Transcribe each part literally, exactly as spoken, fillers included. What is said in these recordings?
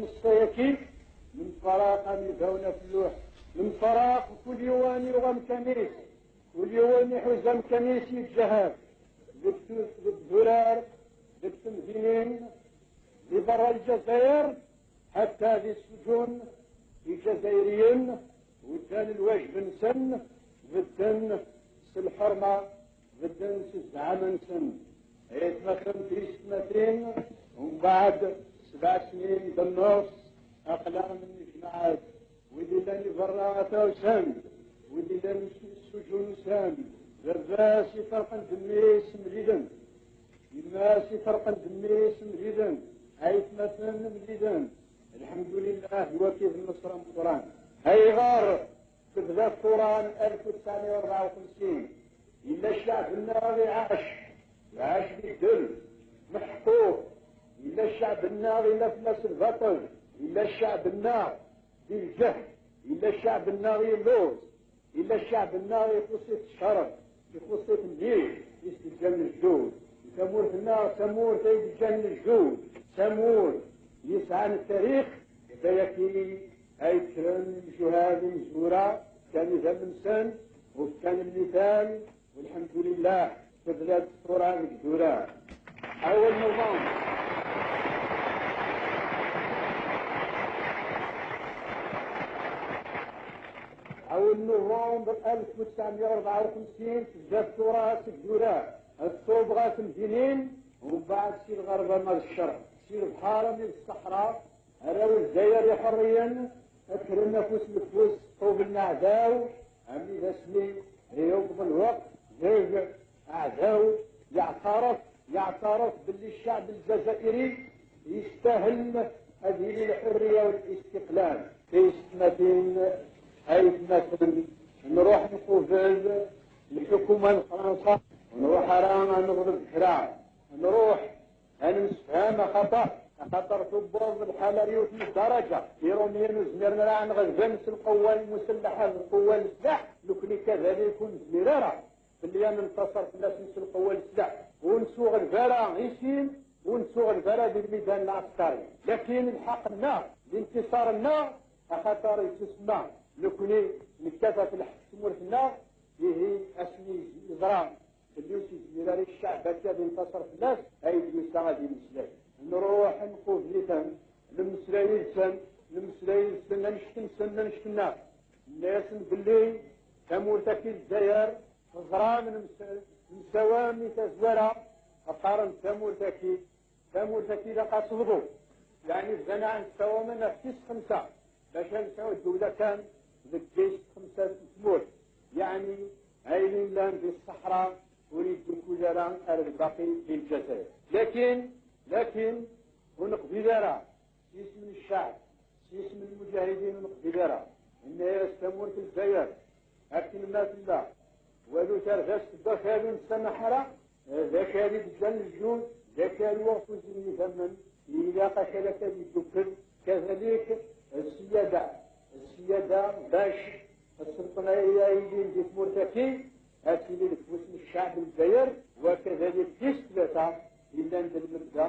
Neṣṣa-yaki, lemferaq am ibawen ɣef lluḥ, lemferaq kul yiwen yuɣ amkan-is, kul yiwen iḥuz amkan-is yeǧǧa-t, deg tu-, deg durar, deg temdinin, di berra Lezzayer, ḥatta di sujun, Iǧazayriyen bedden lwajeb-nsen, bedden s lḥerma, bedden s zzɛama-nsen. Aytmaten tiyessetmatin, umbeɛd sebɛ snin d nnuṣ, aql-aɣ nennejmaɛ-d. Wid illan i berra ata usan-d, wid illan s sujun usan-d. Baba-s iferqen d mmi-s mliden, yemma-s iferqen d mmi-s mliden, aytmaten mliden. Lḥemdulillah, iwaki d nneṣra meqqran. Ayɣer tebda tura n alef u tesɛemya u rebɛa u xemsin? Yella cceɛb-nneɣ iɛac, iɛac di ddel, meḥqur. Yella cceɛb-nneɣ yella fell-as lbaṭel, yella cceɛb-nneɣ di lǧehd, yella cceɛb-nneɣ yelluẓ, yella cceɛb-nneɣ ixuṣṣ-it ccerf, ixuṣṣ-it nnig i s-d-ǧǧan lejdud. Tamurt-nneɣ d tamurt ay d-ǧǧan lejdud, d tamurt yesɛan tarix. D ayagi ay kkren ljuhad imezwura, fkan idammen-nsen, u fkan lmital, walḥemdulillah, tebda-d tura deg durar. Awal Nuvember. Awal Nuvember alef u tesɛemya u rebɛa u xemsin, tebda tura seg durar, tṣub ɣer temdinin, umbeɛd si lɣerb ama d ccerq, si lebḥer ama d ṣṣeḥra, arraw n Lezzayer iḥerriyen, kkren afus deg ufus, ṭublen aɛdaw, armi d asmi i yewweḍ lweqt deg aɛdaw yeɛtaref, yeɛtaref belli cceɛb lezzazairi yestahel ad yili lḥurriya u listiqlal. Tiyessetmatin, aytmaten, nruḥ nqubel lḥukuma n Fransa, ur nruḥ ara ad neḍleb kra, nruḥ ad nemsefham, axaṭer, axaṭer tewweḍ lḥala ar yiwet n ddaraǧa. Iṛumyen ur zmiren ara ad nɣelben s lqewwa lmuselleḥa d lqewwa n sslaḥ, nekni kadalik ur nezmir ara belli ad nentasar fell-asen s lqewwa n sslaḥ. Ur nettuɣelb ara i sin, ur nettuɣelb ara di lmidan lɛeskari. Lakin lḥeqq-nneɣ, lintisar-nneɣ, axaṭer yettusemma nekni nekkat ɣef lḥeqq n tmurt-nneɣ, ihi asmi yeẓra belli ur s-yezmir ara i cceɛb akka ad intaṣer fell-as, ay d-yusa ad yemmeslay. Nruḥ nqubel-iten, nemmeslay yid-sen, nemmeslay yid-sen, annect-nsen, annect-nneɣ. Nenna-yasen belli tamurt-agi n Lezzayer, teẓram, nems-, nemsawam i tazwara, qqaren tamurt-agi, tamurt-agi ilaq ad tebḍu. Yeɛni bdan ad nessawamen ɣef tis xemsa, bac ad nesɛu ddewla kan deg tis xemsa n tmurt. Yeɛni ayen yellan di ṣṣeḥra ur yeddukkul ara ar lbaqi di Lezzayer. Lakin, lakin, ur neqbil ara s yisem n cceɛb, s yisem n lmuǧahidin ur neqbil ara. Nenna-yas tamurt n Lezzayer, akken ma tella, walu tardast n wakal ur nessamaḥ ara, d akal i d-ǧǧan lejdud, d akal ur ɣef ur zmiren idammen, ilaq akal akka ad yeddukel, kadalik ssiyada, ssiyada bac sselṭen-agi yilin di tmurt-agi, ad tili deg ufus n cceɛb n Lezzayer, wa kadalik tis tlata yellan d lmebda,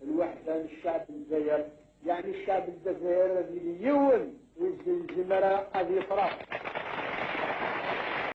lweḥda n cceɛb n Lezzayer, yeɛni cceɛb n Lezzayer ad yili yiwen, ur yezmir ara ad yefreq.